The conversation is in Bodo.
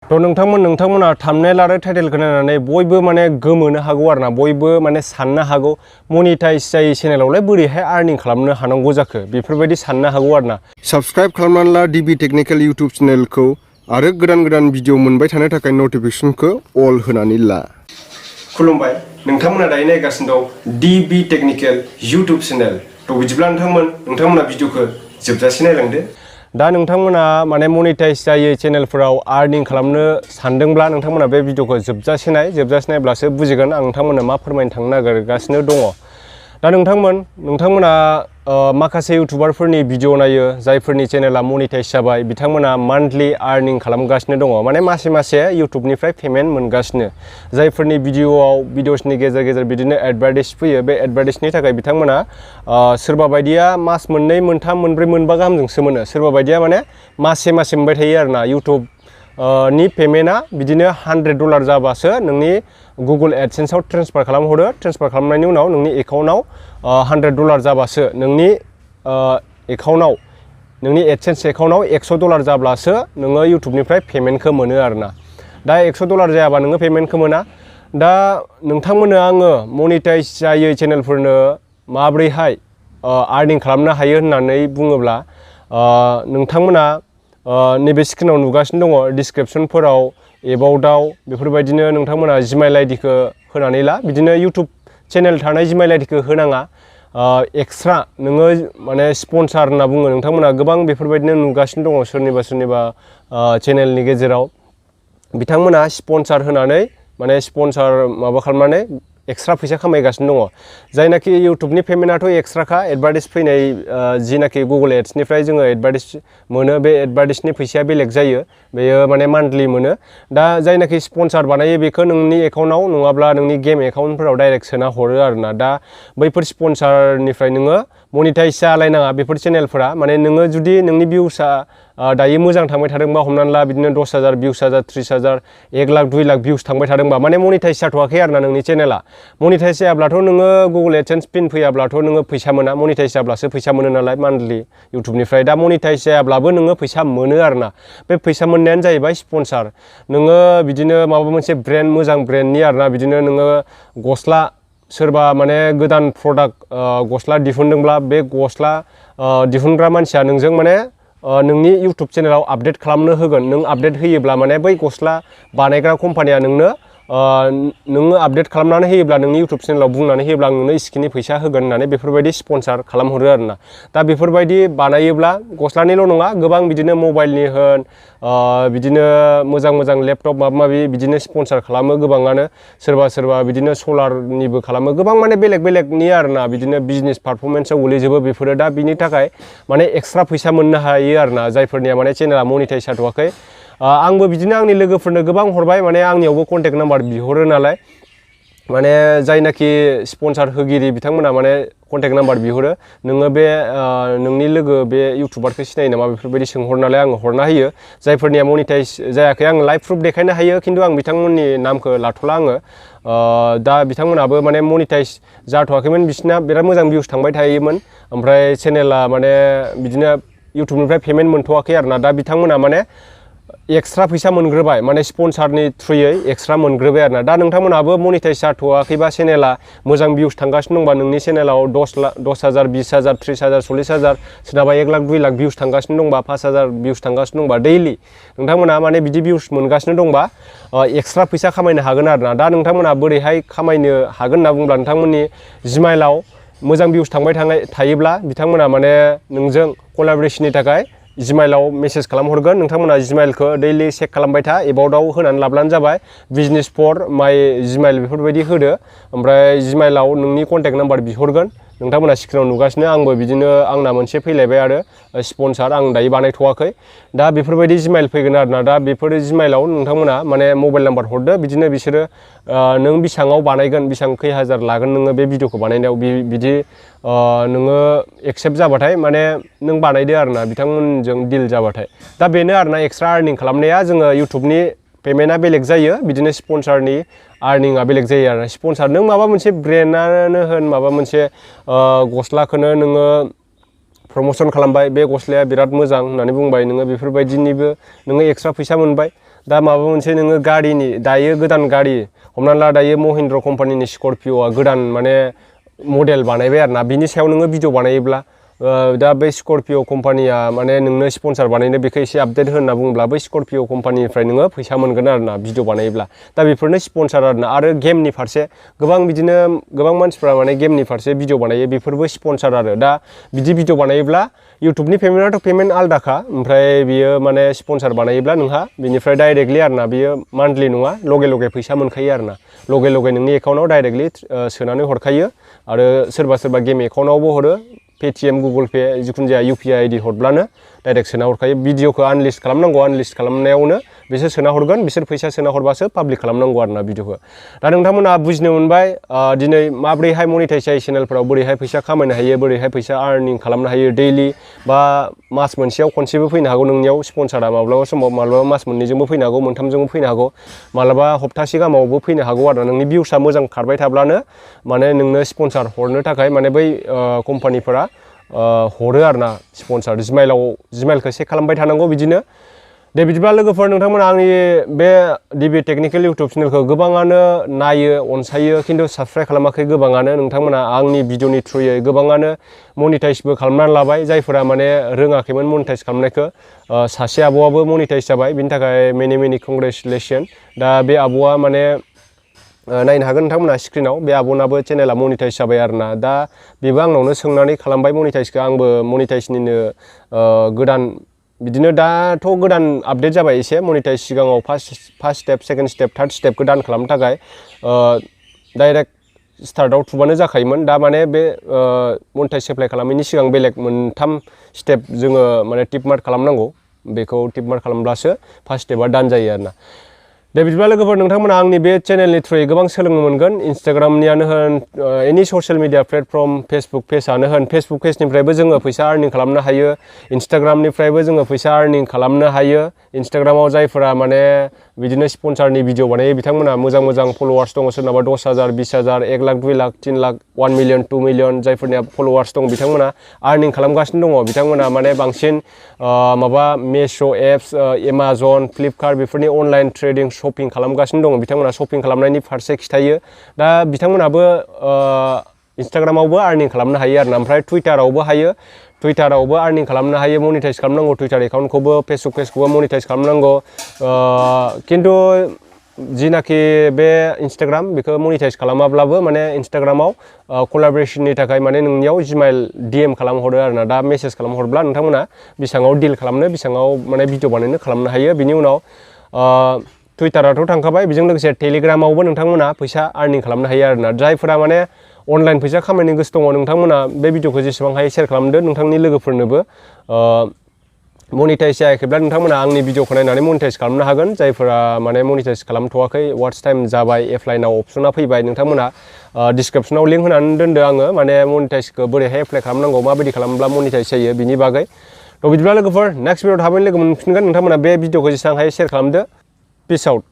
थ' नोंथांमोना थाम्बनेल आरो टाइटेलखौ नायनानै बयबो माने गोमोनो हागौ आरोना बयबो माने साननो हागौ मनिटाइज जायै चेनेलावलाय बोरैहाय आर्निं खालामनो हानांगौ जाखो बेफोरबायदि साननो हागौ आरोना साबस्क्राइब खालामनानै ला डिबि टेक्निकेल इउटुब चेनेलखौ आरो गोदान भिडिअ मोनबाय थानो थाखाय नटिफिकेसनखौ अल होनानै ला। खुलुमबाय, नोंथांमोना दायो नायगासिनो दं डिबि टेक्निकेल इउटुब चेनेल। थ' बिदिब्ला नोंथांमोना भिडिअखौ जोबजासे नायलांदो। दा नोंथांमोना माने मनिटाइज जायै चेनेलफोराव आर्निं खालामनो सानदोंब्ला नोंथांमोना बे भिडिअखौ जोबजासे नायब्लासो बुजिगोन आं नोंथांमोननो मा फोरमायनो थांनो नागिरगासिनो दङ। दा नोंथांमोना माखासे इउटुबारफोरनि भिडिअ नायो जायफोरनि चेनेला मनिटाइज जाबाय बिथांमोना मान्थलि आर्निं खालामगासिनो दङ, माने मासे इउटुबनिफ्राय पेमेन्ट मोनगासिनो। जायफोरनि भिडिअसनि गेजेर बिदिनो एडभार्टाइज फैयो, बे एडभार्टाइजनि थाखाय बिथांमोना सोरबा बायदिया मास मोननै मोनथाम मोनब्रै मोनबा गाहामजोंसो मोनो, सोरबा बायदिया माने मासे मोनबाय थायो आरोना। इउटुब नि पेमेन्टआ बिदिनो $100 जाबासो नोंनि गुगल एडसेन्सआव ट्रेन्सफार खालामहरो। ट्रेन्सफार खालामनायनि उनाव नोंनि एकाउन्टआव $100 जाबासो नोंनि एडसेन्स एकाउन्टआव $100 जाब्लासो नोङो इउटुबनिफ्राय पेमेन्टखौ मोनो आरोना। दा $100 जायाबा नोङो पेमेन्टखौ मोना। दा नोंथांमोननो आङो मनिटाइज जायै चेनेलफोरनो माब्रैहाय आर्निं खालामनो हायो होननानै बुङोब्ला नोंथांमोना नैबे स्क्रिनाव नुगासिनो दङ डिसक्रिपसनफोराव एबाउटआव बेफोरबायदिनो नोंथांमोना जिमेल आइडिखौ होनानै ला। बिदिनो इउटुब चेनेल थानाय जिमेल आइडिखौ होनाङा, एक्सट्रा नोङो माने स्पन्सार होनना बुङो। नोंथांमोना गोबां बेफोरबायदिनो नुगासिनो दङ सोरनिबा चेनेलनि गेजेराव बिथांमोना स्पन्सार होनानै माने स्पन्सार माबा खालामनानै एक्सट्रा फैसा खामायगासिनो दङ। जायनाखि इउटुबनि पेमेन्टआथ' एक्सट्राखा, एडभार्टाइज फैनाय जिनाखि गुगल एड्सनिफ्राय जोङो एडभार्टाइज मोनो, बे एडभार्टाइजनि फैसाया बेलेग जायो, बेयो माने मान्थलि मोनो। दा जायनाखि स्पन्सार बानायो बेखौ नोंनि एकाउन्टआव नङाब्ला नोंनि गेम एकाउन्टफोराव डाइरेक्ट सोना हरो आरोना। दा बैफोर स्पन्सारनिफ्राय नोङो मनिटाइज जालायनाङा बेफोर चेनेलफोरा। माने नोङो जुदि नोंनि भिउसआ दायो मोजां थांबाय थादोंबा, हमनानै ला बिदिनो 10,000 भिउस 30,000 1 लाख 2 लाख भिउस थांबाय थादोंबा, माने मनिटाइज जाथ'वाखै आरोना नोंनि चेनेला। मनिटाइज जायाब्लाथ' नोङो गुगल एडसेन्स पिन फैयाब्लाथ' नोङो फैसा मोना। मनिटाइज जाब्लासो फैसा मोनो नालाय मान्थलि इउटुबनिफ्राय। दा मनिटाइज जायाब्लाबो नोङो फैसा मोनो आरोना। बे फैसा मोननायानो जाहैबाय स्पन्सार। नोङो बिदिनो माबा मोनसे ब्रेन्ड, मोजां ब्रेन्डनि आरोना, बिदिनो नोङो गस्ला सोरबा माने गोदान प्रडाक्ट गस्ला दिहुनदोंब्ला बे गस्ला दिहुनग्रा मानसिया नोंजों माने नोंनि इउटुब चेनेलाव आपडेट खालामनो होगोन। नों आपडेट होयोब्ला माने बै गस्ला बानायग्रा कम्पानिया नोङो आपडेट खालामनानै होयोब्ला नोंनि इउटुब चेनेलाव बुंनानै होयोब्ला आं नोंनो इसिखिनि फैसा होगोन होननानै बेफोरबायदि स्पन्सार खालामहरो आरोना। दा बेफोरबायदि बानायोब्ला गस्लानिल' नङा, गोबां बिदिनो मबाइलनि होन बिदिनो मोजां लेपटप माबा माबि बिदिनो स्पन्सार खालामो गोबाङानो। सोरबा बिदिनो सलारनिबो खालामो, गोबां माने बेलेगनि आरोना। बिदिनो बिजनेस पारफरमेन्सआव गोलैजोबो बेफोरो। दा बिनि थाखाय माने एक्सट्रा फैसा मोननो हायो आरोना, जायफोरनिया माने चेनेला मनिटाइज जाथ'वाखै। आंबो बिदिनो आंनि लोगोफोरनो गोबां हरबाय, माने आंनियावबो कन्टेक्ट नाम्बार बिहरो नालाय, माने जायनाखि स्पन्सार होगिरि बिथांमोना माने कन्टेक्ट नाम्बार बिहरो। नोङो बे नोंनि लोगो बे इउटुबारखौ सिनायो नामा बेफोरबायदि सोंहर नालाय आङो हरना होयो। जायफोरनिया मनिटाइज जायाखै आं लाइभ प्रुफ देखायनो हायो, खिन्थु आं बिथांमोननि नामखौ लाथ'ला आङो। दा बिथांमोनाबो माने मनिटाइज जाथ'वाखैमोन, बिसिना बिराद मोजां भिउस थांबाय थायोमोन, ओमफ्राय चेनेला माने बिदिनो इउटुबनिफ्राय पेमेन्ट मोनथ'वाखै आरोना। दा बिथांमोना माने एक्सट्रा फैसा मोनग्रोबाय, माने स्पन्सारनि थ्रुयै एक्सट्रा मोनग्रोबाय आरोना। दा नोंथांमोनाबो मनिटाइज जाथ'वाखैबा, चेनेला मोजां भिउस थांगासिनो दंबा, नोंनि चेनेलाव 10,000 20,000 30,000 40,000 सोरनाबा 1 लाख 2 लाख भिउस थांगासिनो दंबा, 5,000 भिउस थांगासिनो दंबा दैलि, नोंथांमोना माने बिदि भिउस मोनगासिनो दंबा एक्सट्रा फैसा खामायनो हागोन आरोना। दा नोंथांमोना बोरैहाय खामायनो हागोन होनना बुङोब्ला, नोंथांमोननि जिमेलाव मोजां भिउस थांबाय थायोब्ला बिथांमोना माने नोंजों कलाबरेसननि थाखाय जिमेलाव मेसेज खालामहरगोन। नोंथांमोना जिमेलखौ दैलि चेक खालामबाय था, एबाउटआव होनानै लाब्लानो जाबाय। बिजनेस फर माइ जिमेल बेफोरबायदि होदो, ओमफ्राय जिमेलाव नोंनि कन्टेक्ट नाम्बार बिहरगोन। नोंथांमोना स्क्रिनाव नुगासिनो, आंबो बिदिनो आंना मोनसे फैलायबाय आरो स्पन्सार, आं दायो बानायथ'वाखै। दा बेफोरबायदि जिमेल फैगोन आरोना। दा बेफोर जिमेलाव नोंथांमोना माने मबाइल नाम्बार हरदो, बिदिनो बिसोरो नों बेसेबाङाव बानायगोन, बेसेबां खै हाजार लागोन नोङो बे भिडिअखौ बानायनायाव, बिदि नोङो एक्सेप्ट जाबाथाय माने नों बानायदो आरोना, बिथांमोनजों डिल जाबाथाय। दा बेनो आरोना एक्सट्रा आर्निं खालामनाया। जोङो इउटुबनि पेमेन्टआ बेलेग जायो, बिदिनो स्पन्सारनि आर्निंआ बेलेग जायो आरो। स्पन्सार नों माबा मोनसे ब्रेन्डआनो होन, माबा मोनसे गस्लाखौनो नोङो प्रमोसन खालामबाय, बे गस्लाया बिराद मोजां होननानै बुंबाय, नोङो बेफोरबायदिनिबो नोङो एक्सट्रा फैसा मोनबाय। दा माबा मोनसे नोङो गारिनि दायो गोदान गारि हमना ला दायो महिन्द्र कम्पानिनि स्करपिअ'आ गोदान माने मडेल बानायबाय आरोना बिनि सायाव नोङो भिडिअ बानायोब्ला दा बै स्करपिअ कम्पानिया माने नोंनो स्पन्सार बानायनो बेखौ एसे आपडेट होनना बुङोब्ला बै स्करपिअ कम्पानिनिफ्राय नोङो फैसा मोनगोन आरोना भिडिअ बानायोब्ला दा बेफोरनो स्पन्सार आरोना आरो गेमनि फारसे गोबां बिदिनो गोबां मानसिफ्रा माने गेमनि फारसे भिडिअ बानायो बेफोरबो स्पन्सार आरो दा बिदि भिडिअ बानायोब्ला इउटुबनि पेमेन्टआथ' पेमेन्ट आलदाखा ओमफ्राय बियो माने स्पन्सार बानायोब्ला नोंहा बिनिफ्राय डाइरेक्टलि आरोना बियो मान्थलि नङा लगे लगे फैसा मोनखायो आरोना लगे लगे नोंनि एकाउन्टआव डाइरेक्टलि सोनानै हरखायो आरो सोरबा सोरबा गेम एकाउन्टआवबो हरो पेटिएम गुगल पे जिखुनु जाया इउपिआइ आइडि हरब्लानो डाइरेक्ट सोना हरखायो भिडिअखौ आनलिस्ट खालामनांगौ आनलिस्ट खालामनायावनो बिसोर सोना हरगोन बिसोर फैसा सोना हरबासो पाब्लिक खालामनांगौ आरोना भिडिअखौ दा नोंथांमोना बुजिनो मोनबाय दिनै माब्रैहाय मनिटाइज जायो चेनेलफोराव बोरैहाय फैसा खामायनो हायो बोरैहाय फैसा आर्निं खालामनो हायो दैलि बा मास मोनसेयाव खनसेबो फैनो हागौ नोंनियाव स्पन्सारा माब्लाबा समाव माब्लाबा मास मोननैजोंबो फैनो हागौ मोनथामजोंबो फैनो हागौ माब्लाबा हप्तासे गाहामावबो फैनो हागौ आरो नोंनि भिउसआ मोजां खारबाय थाब्लानो माने नोंनो स्पन्सार हरनो थाखाय माने बै कम्पानिफोरा हरो आरोना स्पन्सार जिमाइलखौ चेक खालामबाय थानांगौ बिदिनो दे बिदिब्ला लोगोफोर नोंथांमोना आंनि बे डिबि टेकनिकेल इउटुब चेनेलखौ गोबाङानो नायो अनसायो खिन्थु साबस्क्राइब खालामाखै गोबाङानो नोंथांमोना आंनि भिडिअनि थ्रुयै गोबाङानो मनिटाइजबो खालामनानै लाबाय जायफोरा माने रोङाखैमोन मनिटाइज खालामनायखौ सासे आब'आबो मनिटाइज जाबाय बिनि थाखाय मेनि कंग्रेचुलेसन दा बे आब'आ माने नायनो हागोन नोंथांमोना स्क्रिनाव बे आब'नाबो चेनेला मनिटाइज जाबाय आरोना दा बेबो आंनावनो सोंनानै खालामबाय मनिटाइजखौ आंबो मनिटाइजनिनो गोदान बिदिनो दाथ' गोदान आपडेट जाबाय एसे मनिटाइज सिगाङाव first step second step third स्टेपखौ दान खालामनो थाखाय डाइरेक्ट स्टार्टआव थुबानो जाखायोमोन दा माने बे मनिटाइज एप्लाइ खालामैनि सिगां बेलेग मोनथाम स्टेप जोङो माने टिप मार्क खालामनांगौ बेखौ टिप मार्क खालामब्लासो फार्स्ट स्टेपआ दान जायो आरोना दे बिदिब्ला लोगोफोर नोंथांमोना आंनि बे चेनेलनि थ्रुयै गोबां सोलोंनो मोनगोन इन्सटाग्रामनियानो होन एनि ससियेल मिडिया प्लेटफर्म फेसबुक पेजआनो होन फेसबुक पेजनिफ्रायबो जोङो फैसा आर्निं खालामनो हायो इन्सटाग्रामनिफ्रायबो जोङो फैसा आर्निं खालामनो हायो इन्सटाग्रामाव जायफोरा माने बिदिनो स्पन्सारनि भिडिअ बानायो बिथांमोना मोजां मोजां फल'वार्स दङ सोरनाबा 10,000 20,000 1 लाख 2 लाख 3 लाख 1 मिलियन 2 मिलियन जायफोरनिया फल'वार्स दं बिथांमोना आर्निं खालामगासिनो दङ बिथांमोना माने बांसिन माबा मेश' एप्स एमाजन फ्लिपकार्ट बेफोरनि अनलाइन ट्रेडिं शपिं खालामगासिनो दङ बिथांमोना शपिं खालामनायनि फारसे खिथायो दा बिथांमोनाबो इन्सटाग्रामावबो आर्निं खालामनो हायो आरोना ओमफ्राय टुइटारावबो आर्निं खालामनो हायो मनिटाइज खालामनांगौ टुइटार एकाउन्टखौबो फेसबुक पेजखौबो मनिटाइज खालामनांगौ खिन्थु जिनाखि बे इन्सटाग्राम बेखौ मनिटाइज खालामाब्लाबो माने इन्सटाग्रामाव कलाबरेसननि थाखाय माने नोंनियाव जिमेल डिएम खालामहरो आरोना दा मेसेज खालामहरब्ला नोंथांमोना बेसेबाङाव डिल खालामनो बेसेबाङाव माने भिडिअ बानायनो खालामनो हायो बिनि उनाव टुइटाराथ' थांखाबाय बेजों लोगोसे टेलिग्रामावबो नोंथांमोना फैसा आर्निं खालामनो हायो आरोना जायफोरा माने अनलाइन फैसा खामायनो गोसो दङ नोंथांमोना बे भिडिअखौ जेसेबां हायो शेयार खालामदो नोंथांनि लोगोफोरनोबो मनिटाइज जायाखैब्ला नोंथांमोना आंनि भिडिअखौ नायनानै मनिटाइज खालामनो हागोन जायफोरा माने मनिटाइज खालामथ'वाखै वाट्स टाइम जाबाय एप्लाइनाव अप्सना फैबाय नोंथांमोना डिसक्रिपसनाव लिंक होनानै दोनदो आङो माने मनिटाइजखौ बोरैहाय एप्लाइ खालामनांगौ माबायदि खालामब्ला मनिटाइज जायो बिनि बागै थ' बिदिब्ला लोगोफोर नेक्स्ट भिडिअ थाबैनो लोगो मोनफिनगोन नोंथांमोना बे भिडिअखौ जेसेबां हायो शेयार खालामदो पिस आउट